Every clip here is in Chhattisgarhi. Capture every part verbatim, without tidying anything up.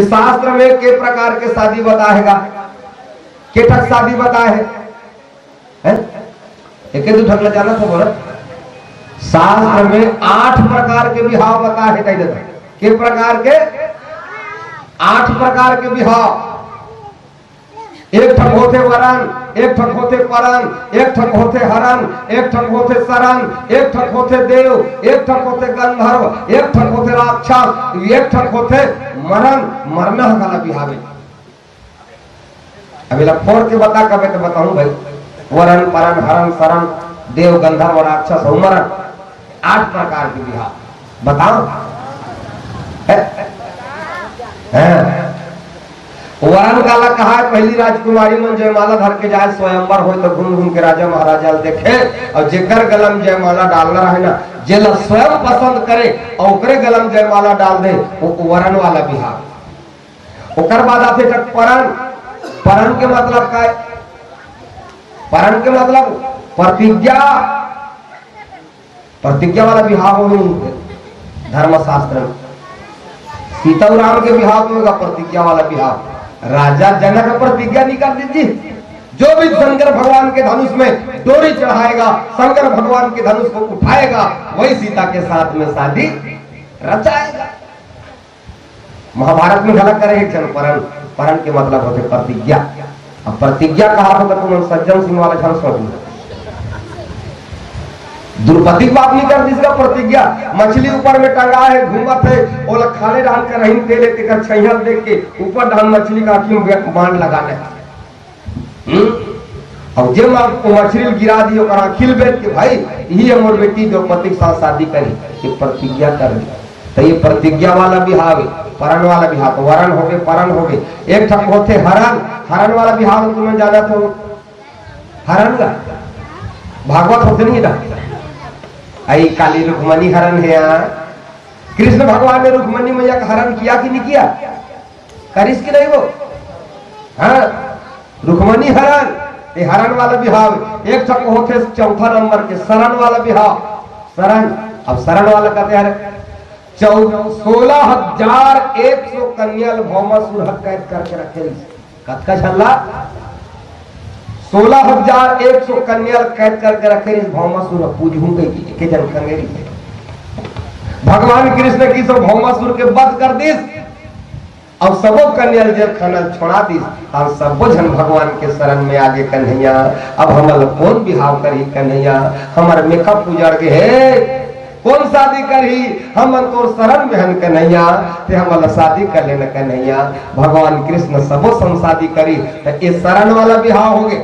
शास्त्र में के प्रकार के शादी बताए हे गा? के ठक शादी बताए हे? हैं? एके दू ठक ला जानत हो बोला। शास्त्र में आठ प्रकार के बिहाव बताए हे, कहि देता। के प्रकार के? आठ प्रकार के बिहाव। एक ठक होथे वरन, एक ठक होथे परन, एक ठक होथे हरन, एक ठक होथे सरन, एक ठक होथे देव, एक ठक होथे गंधर्व, एक ठक होथे राक्षस, एक ठक होथे मरन। मरना ह काला बिहावे। अब एला फोड़ के बता, कबे तो बताऊं भाई। वरन, परन, हरन, सरन, देव, गंधर्व, राक्षस अउ मरन, आठ प्रकार के बिहाव। बताओ। हैं? हैं? वरन काला कहा है? पहली राजकुमारी मन जयमाला धर के जाए, स्वयंवर होए तो घूम घूम के राजा महाराजा ल देखे, और जेकर गला में जयमाला डालना रहे ना, जेला स्वयं पसंद करे और ओकरे गला में जयमाला डाल दे, वो वरन वाला बिहाव। ओकर बाद आथे जब परन। परन के मतलब का है? परन के मतलब प्रतिज्ञा। प्रतिज्ञा वाला बिहाव होही धर्मशास्त्र में। सीता अउ राम के बिहाव तो होगा प्रतिज्ञा वाला बिहाव। राजा जनक प्रतिज्ञा नहीं कर दीजिए, जो भी शंकर भगवान के धनुष में डोरी चढ़ाएगा, शंकर भगवान के धनुष को उठाएगा, वही सीता के साथ में शादी रचाएगा। महाभारत में घला करे एक झन परन। परन के मतलब होथे प्रतिज्ञा। अब प्रतिज्ञा कहा होगा तुमन सज्जन सिंह वाला झन सोच लो। द्रौपदी के बाप नहीं कर दिस का प्रतिज्ञा। मछली ऊपर में टंगा है, घूमत है, ओला खाले रहन कर रहीन तेले तेकर छैया देख के ऊपर डाल मछली का आँखी में बाण लगा ले। हम्म? अब जे मा-, वो मछली गिरा दी, ओकर आँखी ल बेच के, भाई, यही हमर बेटी द्रौपदी के साथ शादी करी, ये प्रतिज्ञा कर ली। तो ये प्रतिज्ञा वाला बिहाव है, परन वाला बिहाव, तो वरन हो गए, परन हो गए। एक ठक होथे हरन, हरन वाला बिहाव तुमन जानत हो, हरन ला भागवत होथे नहीं ना। आई काली रुक्मणी हरन है यहाँ। कृष्ण भगवान ने रुक्मणी मैया का हरन किया कि नहीं किया? करिस कि नहीं वो? हाँ, रुक्मणी हरन, ये हरन वाला बिहाव। एक ठक होथे चौथा नंबर के सरन वाला बिहाव। सरन, अब सरन वाला कहते हैं, चौ-, सोलह हजार एक सौ कन्या ल भौमासुर ह कैद करके रखे रहिस। कतका झन ला? सोलह हजार एक सौ कन्या ल कैद करके रखे रहिस भौमासुर ह, पूजहूं कहिके, एके झन खंगे रहिस। भगवान कृष्ण किस भौमासुर के वध कर दिस। अब सबो कन्या ल जेल खाना छोड़ा दिस, अब सबो झन भगवान के शरण में आगे कन्हैया। अब हमन ल कोन बिहाव करही कन्हैया, हमर मेकअप उजड़ गे हे, कोन शादी करही, हमन तोर शरण में हन कन्हैया, ते हमन ल शादी कर लेना कन्हैया। भगवान कृष्ण सबो संग शादी करी, त ये शरण वाला बिहाव हो गे।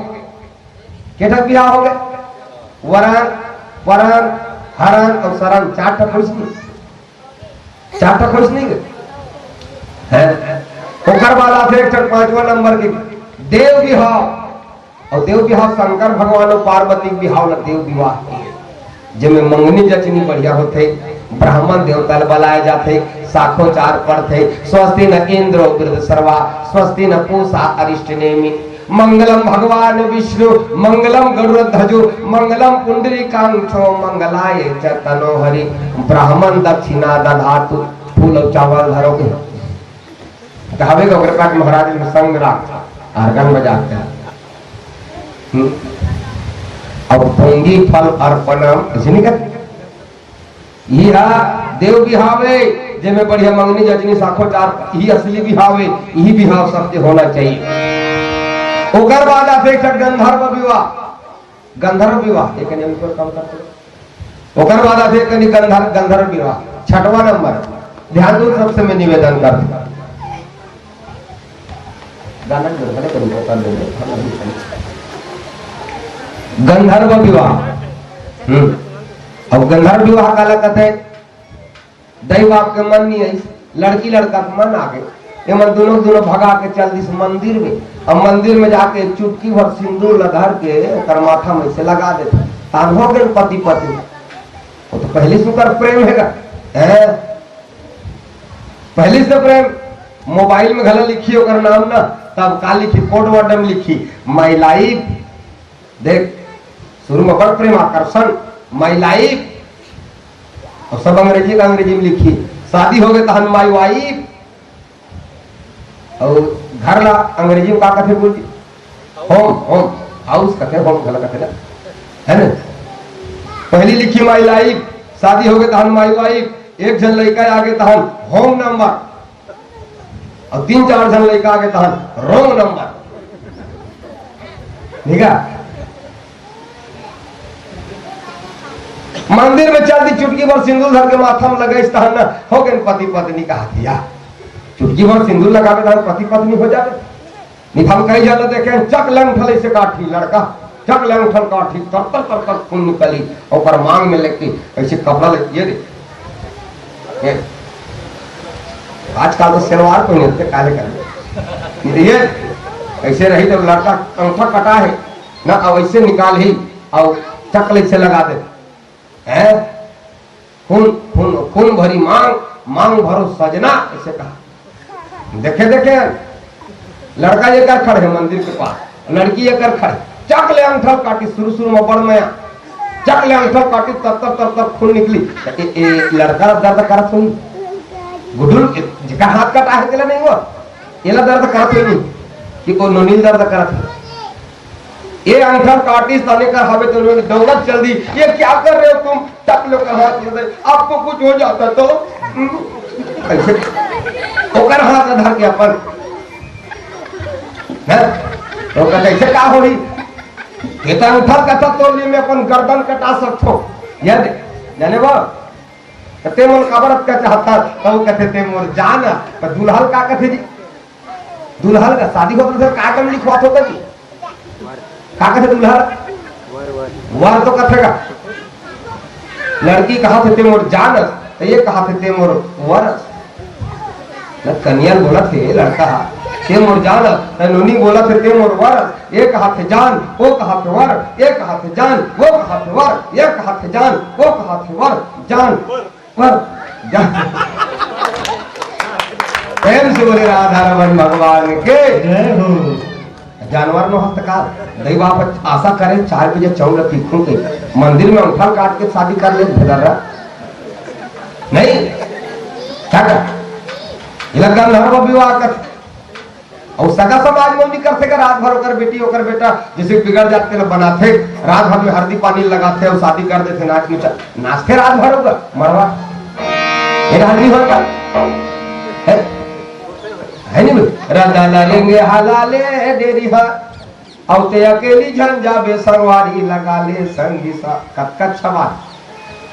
के ठक बिहाव हो गे? वरन, परन, हरन और शरण, चार ठक होइस नहीं? चार ठक होइस नहीं गे? हैं? ओकर बाद आथे एक ठक पांचवा नंबर के देव बिहाव। और देव बिहाव शंकर भगवान और पार्वती के बिहाव ला देव विवाह कहे। जेमे मंगनी जचनी बढ़िया होथे, ब्राह्मण देवता ल बलाए जाथे, साखोचार पढ़थे, स्वस्ति न इंद्रो वृद्धसर्वा, स्वस्ति न पूषा अरिष्टनेमि। मंगलम भगवान विष्णु, मंगलम गरुड़ध्वजो, मंगलम पुंडरीकाक्षो, मंगलाय च तनोहरि। ब्राह्मण दक्षिणा दधातु, फूल और चावल धरोगे। कहावे का ओकरे पास महाराज ने संग में राख, आर्गन बजाते हैं। हम्म। अब भोंगी फल अर्पणम, ऐसे नहीं कहते? यह देव बिहावे, जेमे बढ़िया मंगनी जचनी साखोचार, यही असली बिहावे, यही बिहाव सबके होना चाहिए। ओकर बाद आथे एक ठन गंधर्व विवाह। गंधर्व विवाह, एक नियम पर काम करते हैं। ओकर बाद आथे कनी गंधर्व, गंधर्व विवाह, छठवां नंबर। ध्यान दो, सबसे मैं निवेदन कर दूं। गाना जो है, कभी बता देंगे, हम अभी सुन। गंधर्व विवाह। हम्म। अब गंधर्व विवाह काला कहते हैं? दाई बाप के मन नहीं आइस, लड़की लड़का के मन आ गए। ये मन दोनों, दोनों भगा के चल दिस मंदिर में। अब मंदिर में जाके चुटकी भर सिंदूर ला धर के ओकर माथा में से लगा देते। तान हो गए पति पत्नी। वो तो पहले से ओकर प्रेम है ना? हैं? पहले से प्रेम। मोबाइल में घला लिखी ओकर नाम ना, तब का लिखी? कोड वर्ड में लिखी, My life। देख, शुरू में बड़ प्रेम आकर्षण, My life। और सब अंग्रेजी का अंग्रेजी में लिखी। शादी हो गए तहन My wife। अउ घर ला अंग्रेजी में का कथे बोल जी? होम, होम, हाउस कथे, होम घला कथे ना, है ना? पहली लिखी माई लाइफ, शादी होगे तहन माई वाइफ, एक झन लइका आगे तहन होम नंबर, अउ तीन चार झन लइका आगे तहन रोंग नंबर। ठीक है? मंदिर में चल दी, चुटकी भर सिंदूर धर के माथा में लगाइस तहन न होगे पति पत्नी कहाथे। चुटकी भर सिंदूर लगाबे तहन पति पत्नी हो जाबे। निथम कई जाना देखे, चक ले अंगठा ल अइसे काटही लड़का, चक ले अंगठा ल काटही, तर तर तर तर खून निकली, ओकर मांग में लेके अइसे कपड़ा लेके ये दे। ये, आजकल तो सलवार पहिनथे, काले काले। ये अइसे रही, जब लड़का अंगठा कटा हे ना, अब अइसे निकालही अउ चक ले अइसे लगा दे। हैं? खून, खून, खून भरी मांग, मांग भरो सजना, अइसे कहा। देखे, देखे, लड़का ये कर खड़े हे मंदिर के पास, लड़की ये कर खड़े, चक ले अंगठा ल काटी, शुरू, शुरू में बड़ मया, चक ले अंगठा ल काटी, तब तक, तब तक खून निकली। त ए, ए, लड़का ला दर्द करत होही, गुडुल, जेकर हाथ कटा हे, तेला नहीं हुआ, एला दर्द करत होही नहीं, कि ओ नोनी ल दर्द करत हे। ये अंगठा ल काटिस तने कर हवे तो लोग दौड़त चल दी, "ये क्या कर रहे हो तुम?" तब लोग का हाथ में से, "आपको कुछ हो जाता तो?" हम्म, ऐसे ओकर हाथ धर के अपन, हैं? तो कहते, "ऐसे का होही? ये तो अंगठा ल कटा तोड़ लिए, मैं अपन गर्दन कटा सकता हूँ।" ये दे, जाने वो, तो ते मोर काबर अतका चाहता, तो वो कहते, "ते मोर जान।" तो दुल्हा ल का कहते जी? दुल्हा ल का शादी होत रहिथे, का कम लिखवात होता जी? का कथे दुल्हा ल? वर, वर। वर तो कथे का? लड़की कहाथे ते मोर जान अस, त ये कहाथे ते मोर वर अस। न कनिया ल बोलथे लड़का ह, ते मोर जान अस, त नोनी बोलथे ते मोर वर अस। ये कहाथे जान, वो कहाथे वर, ये कहाथे जान, वो कहाथे वर, ये कहाथे जान, वो कहाथे वर, जान। पर जा-, प्रेम से बोले राधा रमन भगवान के। जय हो। जानवर नो हस्त का दई बाप आशा करे चार बजे चौंग तीखों के मंदिर में अंगठा ल काट के शादी कर ले, भदर्रा। नहीं, क्या कर? ये गंधर्व विवाह कर। अउ सगा समाज में नइ करथे का, रात भर ओकर बेटी, ओकर बेटा जइसे बिगड़ जाथे, तेला बनाथे, रात भर में हरदी पानी लगाथे अउ शादी कर देथे, नाच नचा-, नाचथे रात भर ओकर मरवा। ये रात नहीं होता है, है नहीं बोले? रदा ला रेंगे हलाले डेरी हा, अउ ते अकेली झन जाबे संगवारी लगा ले संगी सा। कतका अच्छा बात।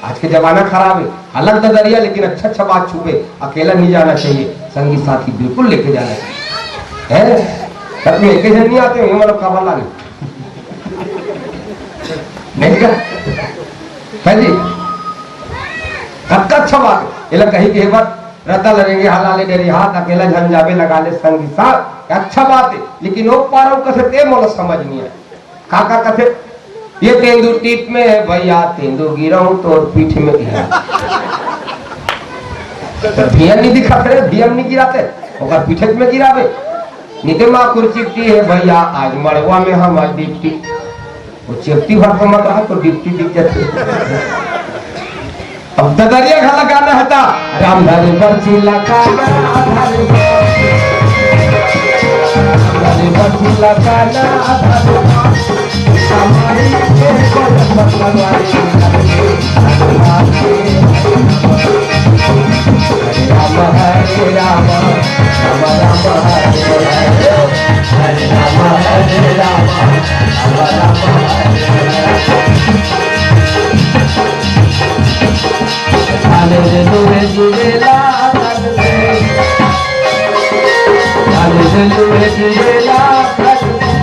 आज के जमाना खराब है, अलग ददरिया, लेकिन अच्छा अच्छा बात छुपे, अकेला नहीं जाना चाहिए, संगी साथी बिल्कुल लेके जाना चाहिए। हैं? तब में एक जन नहीं आते होंगे, मतलब काबर लागे। नहीं का? है जी? कतका अच्छा बात है। एला कही के बात, रदा ला रेंगे हलाले डेरी हा, अकेला झन जाबे लगा ले संगी साथ। अच्छा बात है, लेकिन ओ पार अउ कथे ते मोला समझ नहीं आए। का का कथे? ये तेंदू टीप में है भैया, तेंदू गिराऊं तोर पीठ में गिरा। तो भैया नहीं दिखा रे, भैया नहीं गिराते, ओकर पीठे में गिराबे। निते माँ कुर्सी टी है भैया, आज मड़वा में हमार डिप्टी। वो चेपटी भर तो मत रहा, तो डिप्टी दिख जाते। अब ददरिया घला गाना हता, राम धरे बरछी लगाना, धरे बरछी लगाना, धरे हमारी के कोई बंधवारी। राम हरे राम, राम राम हरे हरे, हरे राम हरे राम, राम राम हरे हरे। काले से जुड़े जुड़े ला तन से, काले से जुड़े जुड़े ला तन से,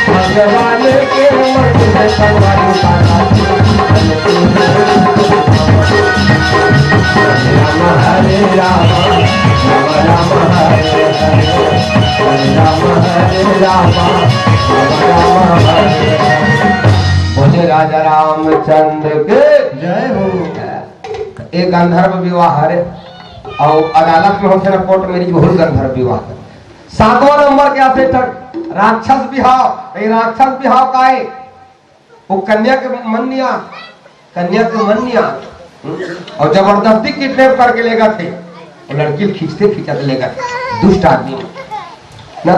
भगवान के मंत्र से भगवान का नाम। राम हरे राम, राम राम हरे हरे, हरे राम हरे राम, राम राम हरे हरे। बोले राजा रामचंद्र के जय हो। एक गंधर्व विवाह हरे, अउ अदालत में होथे ना, कोर्ट मैरिज, बहुत गंधर्व विवाह। सातवां नंबर के आथे एक ठन राक्षस बिहाव। ये राक्षस बिहाव का हे? वो कन्या के मन नहीं आ, कन्या के मन नहीं आ, अउ जबरदस्ती किडनैप करके लेगथे, वो लड़की ल खींचते खींचत लेगथे, दुष्ट आदमी। ना,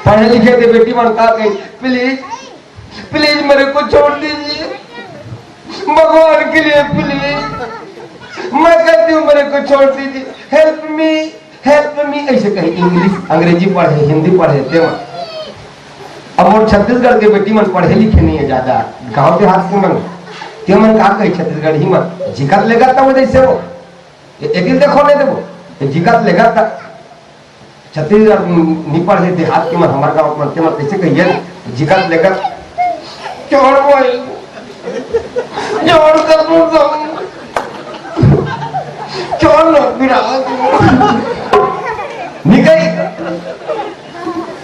पढ़े लिखे के बेटी मन का कही, प्लीज, प्लीज मेरे को छोड़ दीजिए, भगवान के लिए प्लीज, मैं कहती हूँ मेरे को छोड़ दीजिए, हेल्प मी, हेल्प मी, ऐसे कही। इंग्लिश, अंग्रेजी पढ़े, हिंदी पढ़े, तेमन। अब मोर छत्तीसगढ़ के बेटी मन पढ़े लिखे नहीं है ज्यादा, गांव देहात के मन, तेमन का कही छत्तीसगढ़ी मन, जिकत लेगत तब जैसे वो, ये एदिल देखो नहीं देबो, ये जिकत लेगत तब छत्तीसगढ़ नि पढ़े देहात के मन, हमार गांव के मन, तेमन कैसे कहिए, जिकत लेगत, चोर बोल, चोर कर दूं तुम, चोर लोग भी रहा। निकल,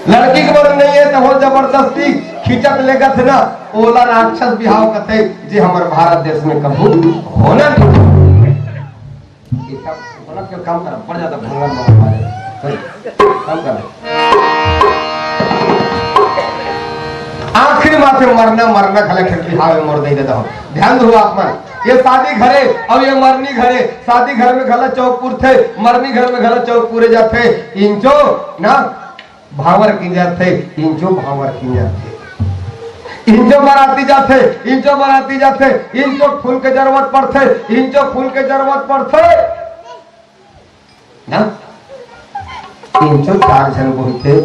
लड़की के मन नहीं है तो हो जबरदस्ती खींचत लेगत ना, ओला राक्षस बिहाव कते, जे हमर भारत देश में कभू होना नहीं। ये सब गलत के काम करा, बड़ ज्यादा भंगड़ा मार मारे। काम कर। आखिरी माथे मरना, मरना खले खटली हावे मोर दे देता हूँ। ध्यान दो आप मन। ये शादी घरे और ये मरनी घरे, शादी घर में घला चौक पुरथे, मरनी घर में घला चौक पुरे जाथे। इंचो ना भांवर की जाथे, इंचो भांवर की जाथे। इंचो बराती जाथे, इंचो बराती जाथे, इंचो फूल के जरूरत पड़थे, इंचो फूल के जरूरत पड़थे। ना? इंचो चार झन बोहिथे,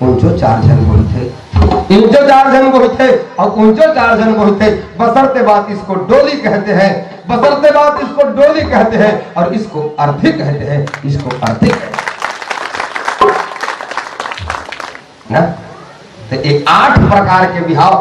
उंचो चार झन बोहिथे। इंचो चार झन बोहिथे और उंचो चार झन बोहिथे। बसरते बात इसको डोली कहते हैं, बसरते बात इसको डोली कहते हैं और इसको अर्थी कहते हैं, इसको अर्थी कहते हैं। ना? तो ये आठ प्रकार के बिहाव,